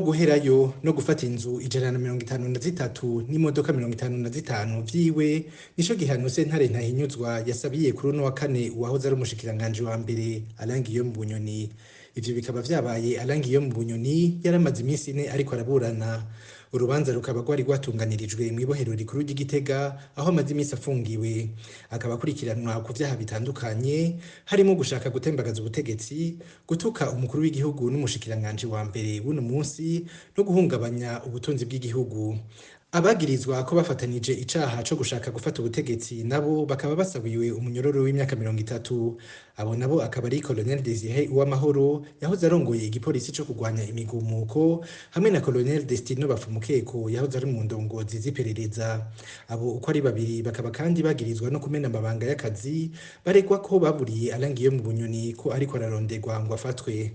guherayo no gufata inzu 153 n'imodoka 55 vyiwe, nico gihano sentare Ntahinyuzwa yasabiye kuri uno wa kane uwahoze ari umushikiranganji wa mbere Alain Guillaume Bunyoni. Ivyo bikaba vyabaye Alain Guillaume Bunyoni yaramaze iminsi 4 ariko araburana. Urubanza rukaba rwari rwatunganirijwe mw'ibohero rikuru ry'Igitega aho amaze iminsi afungiwe. Akaba akurikiranwa ku vyaha bitandukanye harimo gushaka gutembagaza ubutegetsi, gutuka umukuru w'igihugu n'umushikiranganji wa mbere w'uno munsi no guhungabanya ubutunzi bw'igihugu. Abagirizwa ko bafatanije icaha co gushaka gufata ubutegetsi nabo bakaba basabiwe umunyororo w'imyaka 30. Abo nabo akaba ari Colonel Desire Uwamahoro yahoze arongoye igipolisi co kugwanya imigumuko hamwe na Colonel Destino Bafumukeko yahoze ari mu ndongozi z'iperereza. Abo uko ari babiri bakaba kandi bagirizwa no kumena amabanga y'akazi, baregwa ko baburiye Alain Guillaume Bunyoni ko ariko araronderwa ngo afatwe.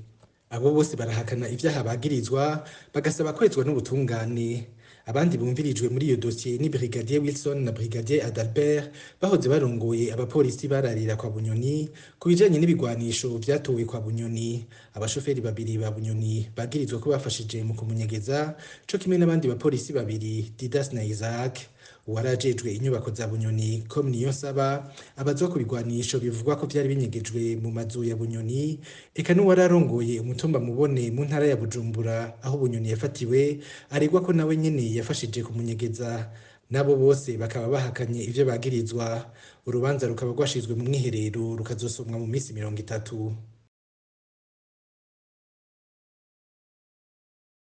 Abo bose barahakana ivyaha bagirizwa, bagasaba kwezwa n'ubutungane. Abandi bumvirijwe muri iyo dosiye ni Brigadier Wilson na Brigadier Adalbert bahoze barongoye abapolisi bararira kwa Bunyoni ku bijanye n'ibigwanisho vyatowe kwa Bunyoni. Abashoferi babiri ba Bunyoni bagirizwa ko bafashije mu kumunyegeza, co kimwe n'abandi bapolisi babiri Didas na Isaac. Uwarajejwe inyubako za Bunyoni Com Niyonsaba abazwa ku bigwanisho bivugwa ko vyari binyegejwe mu mazu ya Bunyoni, eka n'uwararongoye umutumba Mubone mu ntara ya Bujumbura aho Bunyoni yafatiwe aregwa ko nawe nyene yafashije kumunyegeza. Nabo bose bakaba bahakanye ivyo bagirizwa. Urubanza rukaba rwashizwe mu mwiherero rukazosomwa mu minsi 30.